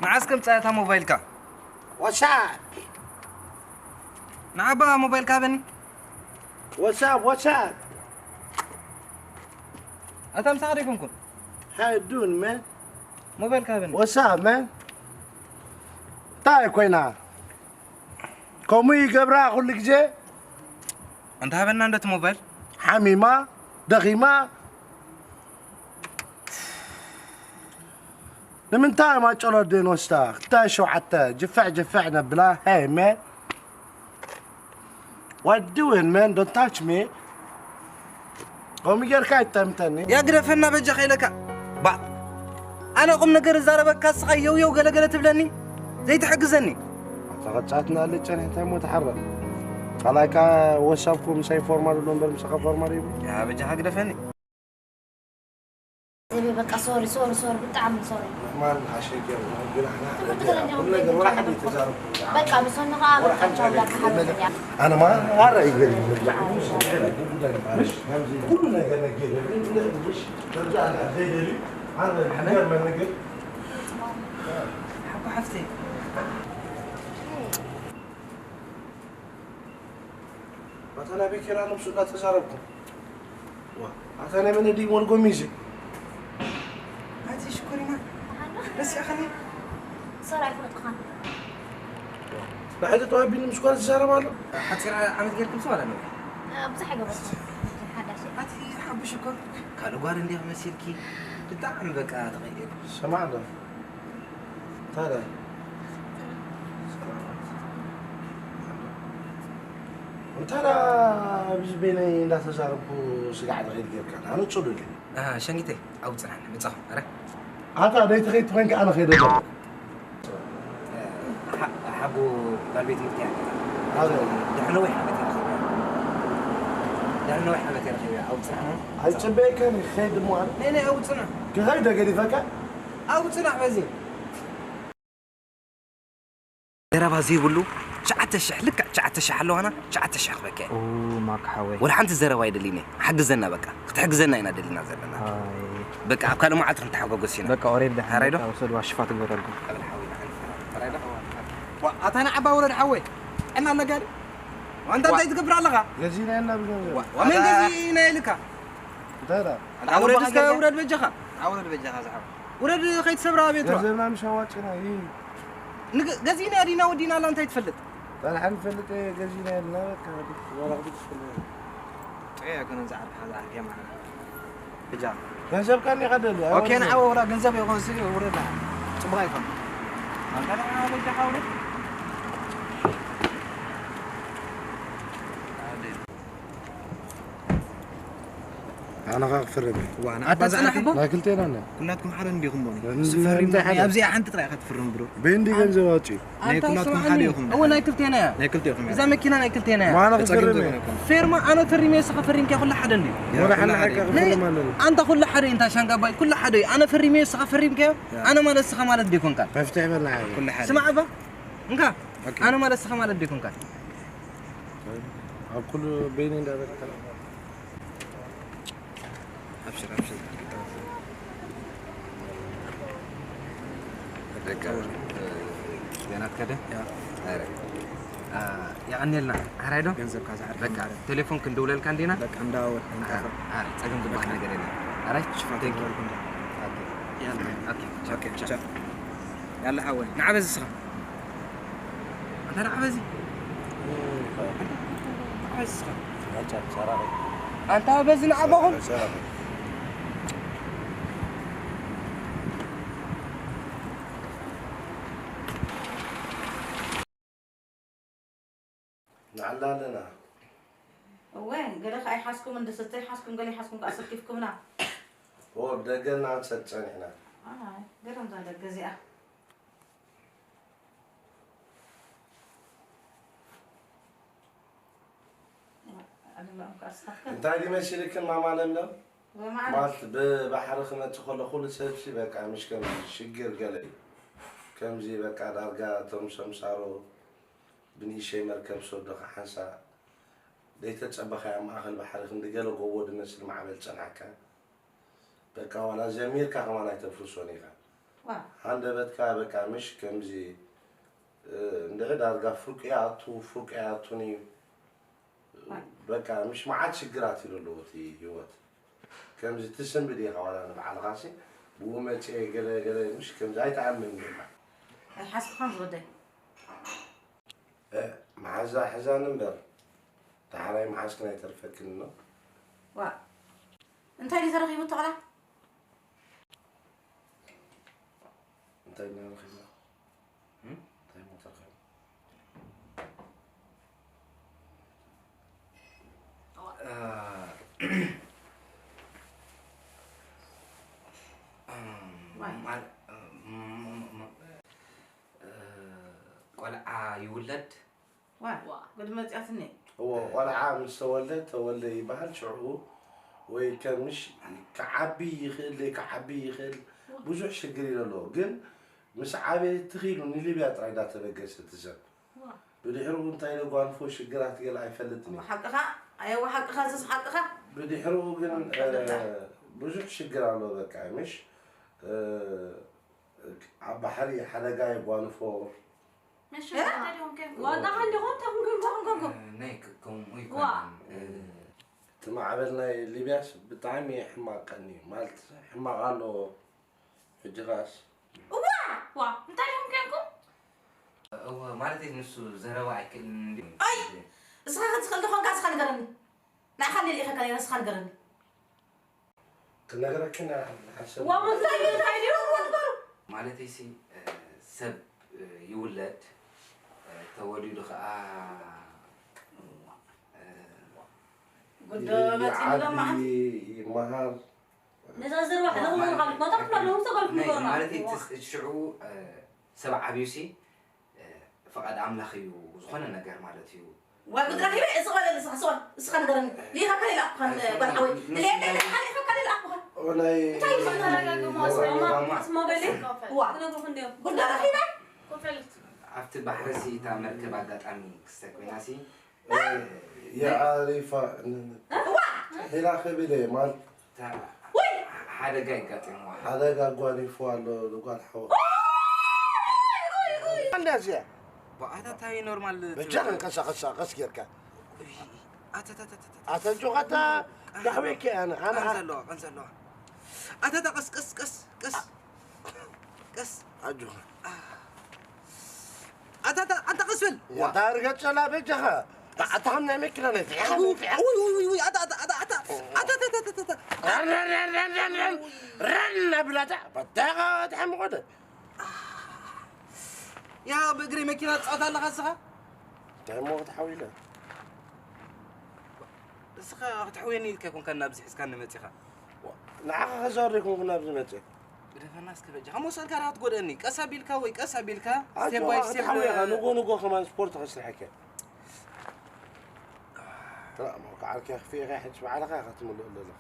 ንዓስ ከምጻ እታ ሞባይልካ። What's up? ንዓባ ሞባይልካ በኒ። What's up? What's up? ኣታ ምሳኻ ደይኮንኩን። How you doing, man? ሞባይልካ በኒ። What's up, man? እንታይ ኮይና? ከምኡ ይገብራ ኩሉ ግዜ። እንተ ሃበና እንደቲ ሞባይል። ሓሚማ፣ ደኺማ። ንምንታይ ማጨሎ ደን ወስዳ? ክልተ ሸውዓተ ጅፍዕ ጅፍዕ ነብላ። Hey, man. What doing, man? Don't touch me. ከምኡ ጌርካ ኣይትጠምተኒ። ያ ግደፈና በጃኻ ኢለካ። ባ ኣነ ቁም ነገር እዛረበካ ስኻ የው የው ገለገለ ትብለኒ ዘይትሕግዘኒ። ተቐጻትና ልጨን እንታይ ሞ ተሓረ። ካላይካ ወሳብኩ ምሳይ ፎርማል ኣሎ እምበር ምሳኻ ፎርማል ይብሉ። ያ በጃኻ ግደፈኒ። በቃ ሶሪ ሶሪ ሶሪ ብጣዕሚ ሶሪ። ማን ኣሸገር ግን ኣና ትምህርት ከለኛ ኩሉ ነገር ወላ ሓደ ተዛረብኩ። በቃ ምሶኒ ከዓ በቃ ቻው ዳካ ሓበኛ። ኣነ ማ ኣረ ይገርም። ኩሉ ነገር ነገር ዘይደሊ ኣነ ነገር ሓቦ ሓፍተይ። ኣታ ናይ ቤኬራ ነብሱ እንዳተዛረብኩ። ዋ፣ ኣታ ናይ መን ድዩ ሞልጎ ሚዜ? ኣቲ ሽኮሪና። ደስ ያኸኒ። ሶሪ ኣይፈለጥኩኻን። ንሓይተ ተዋቢኒ ምስ ጓል ዝዛረብ ኣሎ። ሓፂር ዓመት ጌርኩም ሰው ኣላ ነውሕ። ብዙሕ ኣይገበርኩ። ሓዳሽ። ኣቲ ሓቡ ሽኮር። ካልእ ጓል እንዲያ መሲልኪ። ብጣዕሚ በቃ ተቐይሩ። ስማዕ ዶ? እንታይ ዳ? እንታይ ዳ ኣብዚ በይነይ እንዳተዛረብኩ ስጋዕ ተኸይድ ጌርካ? ኣነ ጽሉል እየ። ኣሃ፣ ሸንጊተይ፣ ኣብኡ ጽናሕ፣ መጻኹ። ኣረ? ኣታ ደይ ተኸይድ ኮይንካ ኣነ ኸይደ ኣለኹ። ሓ-፣ ሓቡ ጓል ቤት ምርትያ። ኣረ? ድሕሪ ነዊሕ ዓመት እየ ረኺበያ። ድሕሪ ነዊሕ ዓመት እየ ረኺበያ። ኣብኡ ጽናሕ። ኣይጽበየካን እየ፣ ክኸይድ እሞ ኣነ። ነይ፣ ነይ፣ ኣብኡ ጽናሕ። ክኸይድ ዶ ገዲፈካ? ኣብኡ ጽናሕ በዚ። ዘረባ ዘይብሉ ትሽዓተ ሽሕ፣ ልክዕ ትሽዓተ ሽሕ ኣለዋና፣ ትሽዓተ ሽሕ ክበካ እየ። ኡ ማክ ሓወይ። ወላ ሓንቲ ዘረባ ኣይደልይን እየ። ሓግዘና በቃ። ክትሕግዘና ኢና ደሊና ዘለና። ኣይ በቃ ኣብ ካልእ መዓልቲ ክንተሓጓጎስ ኢና። በቃ ኦሬድ ደሓን ሓራይ ዶ? በቃ ውሰድዋ ሽፋ ትግበረልኩም። ቀብል ሓወይ ንዓኒ። ሓራይ ዶ? ዋ፣ ኣታ ንዓባ ወረድ ሓወይ። ጥዕና ኣለካ ድዩ? ዋንታ እንታይ ትገብር ኣለኻ? ገዚእና ኢና ብገንዘብ። ዋ፣ መን ገዚእና ኢልካ? እንታይ ዳ? ኣታ ውረድ እስከ ውረድ በጃኻ። ኣታ ውረድ በጃኻ ዝሓወይ። ውረድ ከይትሰብራ ቤት ዋ። ገንዘብና ምሽ ኣዋጭና እዩ። ንገ-፣ ገዚእና ዲና ወዲና ኣላ እንታይ ትፈልጥ? ጸንሓ ንፈልጥ እየ፣ ገዚእና የልና በቃ። ወረቕቲ ትፈልጥ። ጥዑይ ኣይኮነን ዝዓርካ፣ ዝዓርካ የማና። ብጃ። ገንዘብካ እኒኻ ደሊ፣ ኦኬ፣ ኣይወርድን። ንዓወ ወላ ገንዘብ ይኾን ስኒ ውረድ። ጽቡቕ ኣይኮን። ኣንታ ደኣ በጃኻ ውረድ። ኣነ ኸኣ ክፍርም እየ። ዋ፣ ንዓባ ኣታ ጽናሕ ዝዓርካ እኮ። ናይ ክልቴና እነ። ኩላትኩም ሓደ እንዲኹም እሞ። እዚ እንታይ ሓደ? ኣብዚኣ ሓንቲ ጥራይ ኢኻ ትፍርም ብሮ። ቤንዲ ገንዘብ ኣውጪ። ናይ ኣንታ ኩላትኩም ስማዕኒ፣ ሓደ ኢኹም። እወ ናይ ክልቴና እያ። ናይ ክልቴኹም እያ። እዛ መኪና ናይ ክልቴና እያ። ማና ጸገም ክፈርም እየ። ዘይኮነ እኮ። ፌርማ ኣነ ፈሪመ ንስኻ ፈሪምካ ኩሉ ሓደ እንድዩ። ያ፣ ወላ ኩሉ ሓና ሓደ። ሓቂ ናይ ክፍርም ኣለኒ። ኣንታ ኩሉ ሓደ እንታ ሻንጋባይ ኩሉ ሓደ እዩ። ኣነ ፈሪመ ንስኻ ፈሪምካዮ። ያ። ኣነ ማለት ንስኻ ማለት ዲኮንካ። መፍትሒ በልና ሓቂ። ኩሉ ሓደ። ስማዕ እባ። እንካ። ኦኬ። ኣነ ማለት ንስኻ ማለት ዲኮንካ። ኣብ ኩሉ ቤኒ እንዳበልካ። ኣብሽር፣ ኣብሽር። ደቀ፣ ዜናት ከደ? ያ። ኣረ። አ፣ የቐኔልና። ኣራይ ዶ? ገንዘብካ ዝዓርፍ በቃ፣ ማለት። ቴሌፎን ክንድውለልካ እንዲና? በቃ፣ እንዳወር፣ አ፣ እንዳፈር። ኣረ፣ ጸገም ዝበሃል ነገር የለን። ኣራይ? ሽፋን ቴንክ ዩ። ተግበረልኩም። ኦኬ። ያላ። ኦኬ፣ ቻው። ኦኬ፣ ቻው። ያላ ሓወይ፣ ንዓ በዚ ስኻ። ኣንታ ንዓ በዚ። ንዓ በዚ ስኻ። ኣንታ በዚ ንዓ በኹም። ንዓላ ኣለና። እወ፣ ገለ ከኣ ይሓዝኩም፣ እንድስተ ይሓዝኩም፣ ገለ ይሓዝኩም ከኣ ሰኪፍኩምና። ኦ፣ ብደገ እናንሰት ጸኒሕና። ኣይ፣ ገረም እዛ ደገ እዚኣ። ኣለና እኮ ኣስታፍከ። እንታይ ድዩ መሲልክን ማማ ለምለም? ወማዕረ። ማለት ብባሕሪ ክመጽእ ከሎ ኩሉ ሰብሲ በቃ ምሽ ከም ሽግር ገለ እዩ። ከምዚ በቃ ዳርጋ እቶም ሰምሳሮ ብንእሸይ መርከብ ሰዶ ክሓንሳ ዘይተጸበኻዮ ኣብ ማእከል ባሕሪ ክንዲ ገለ ጎቦ ድመስል ማዕበል ጸናሕካ። በቃ ዋላ ዘሚርካ ከማን ኣይተፍርሶን ኢኻ። ሃንደበትካ በቃ ምሽ ከምዚ እንድዒ ዳርጋ ፍርቂ ይኣቱ ፍርቂ ኣይኣቱን እዩ። በቃ ምሽ መዓት ሽግራት እዩ ዘለዎ እቲ ህይወት። ከምዚ ትስንብድ ኢኻ ዋላ ንባዕልኻሲ ብኡ መፅኤ ገለ ገለ ምሽ ከምዚ ኣይትኣምን ኢኻ። ኣይሓስብኻን ዝወደይ። መሓዛ ሕዛን እምበር ዳሕራይ መሓዝክን ኣይተርፈክን ነው። ዋ እንታይ ድዩ ተረኺቡ ተቕላ? እንታይ ኢና ረኺብና? እንታይ ሞ ተረኺቡ? ቆልዓ ይውለድ። ዋ ጉድ መፅያትኒ። እዎ ቆልዓ ምስ ተወልደ ተወልደ ይበሃል። ሽዑ ወይ ከምሽ ክዓቢ ይኽእል ዘይክዓቢ ይኽእል ብዙሕ ሽግር እዩ ዘለዎ። ግን ምስ ዓበየ ትኽ ኢሉ ንሊብያ ጥራይ እንዳተበገሰ እቲ ሰብ። ብድሕሪኡ እንታይ ኢለ ጓንፎ ሽግራት ገለ ኣይፈልጥን እዩ። ሓቅኻ ኣየዋ ሓቅኻ እዚስ ሓቅኻ። ብድሕሪኡ ግን ብዙሕ ሽግር ኣሎ በቃ ምሽ ኣብ ባሕሪ ሓደጋ የጓንፎ። ዋጣ ከንዲኹም ተኹንኩም ኮኹንኩም ናይ ከምኡ ይኮን እቲ ማዕበል ናይ ሊብያስ ብጣዕሚ ሕማቅ ቀኒ ማለት ሕማቅ ኣሎ። ሕጂ ኸኣስ እዋ ዋ እንታይ ዲኹም ኮንኩም እወ ማለት ንሱ ዘረባ ኣይክእልን እንዲ ኣይ እስኻ ክትኽእል ተኾንካ እስኻ ንገረኒ። ንዓኻ እንደ ልኢኸካ ነይረ እስኻ ንገረኒ። ክነግረክን ሓሰብ ዋ እንታይ እንታይ ድዩ ወንበር ማለተይሲ ሰብ ይውለድ ተወሊዱ ከዓ ጉዶ መፂ ንሎም መዓት ይመሃር ነዛ ዝርባ ሕዚ ኩሉ ካልኩ ማታ ኩሉ ኣለዉ ተጋልኩ ናይ ንገርና ማለት እቲ ሽዑ ሰብ ዓብዩሲ ፈቓድ ኣምላኽ እዩ ዝኾነ ነገር ማለት እዩ ዋይ ጉድ ረኺበ እዚ ቆለ ንስኻ ስዋ እስኻ ንገረኒ ሊኻ ከሌላ ኣኳን ጓል ሓወይ ሌሌ ሓሊፈ ከሌላ ኣኳን ናይ እንታይ ይፈጠረ ተረጋግሙ ኣስማማ ኣስማ በሌ ዋ ክነግሩኹ እንዲዮም ጉዳ ረኺበ ኣብቲ ባሕሪ ሲ እታ መርከብ ኣጋጣሚ ክስተ ኮይና ሲ የዓሪፋ ሒላ ክብል እየ ማለት ሓደ ጋይ ጋጢምዋ ሓደጋ ኣጓኒፍዋ ኣሎ ንጓል ሓወ እንደዚያ ኣታታይ ኖርማል በጃ ከንቀሳቀሳ ቀስ ጌርካ ኣተጆኻታ ዳሕዌከ ኣነ ኣነ ቀንዘለዋ ቀንዘለዋ ኣታታ ቀስ ቀስ ቀስ ቀስ ቀስ ኣጆኻ ኣታታ ኣንታ ቀስ በል ዳርገ ጨላ በጃኻ ኣታ ከም ናይ መኪና ናይ ውይ ውይ ውይ ኣታ ኣታ ኣታ ኣታ ኣታ ኣታ ኣታ ኣታ ረን ረን ረን ረን ረን ረን ናብላታ በዳኻ ትሓምቆደ ያ ብእግሪ መኪና ትፃወት ኣለኻ እስኻ እንታይ እሞ ክትሓው ኢለ እስኻ ክትሕውየኒ ኢልካ ይኮንካ ናብዚ ሒዝካኒ መፂኻ ንዓኻ ከዛወር ዘይኮንኩ ናብዚ መፅእ ግደፈና እስከ በጃኻ ሞ ስእልካ ዳ ክትጎድአኒ ቀስ ኣቢልካ ወይ ቀስ ኣቢልካ step by step ክትሓውየኻ ንጎ ንጎ ከማን ስፖርት ከስርሐከ ዓርኪ ክፍኤኻ ሕጂ ባዕልኻ ኢኻ ትምልኦ ዘለኻ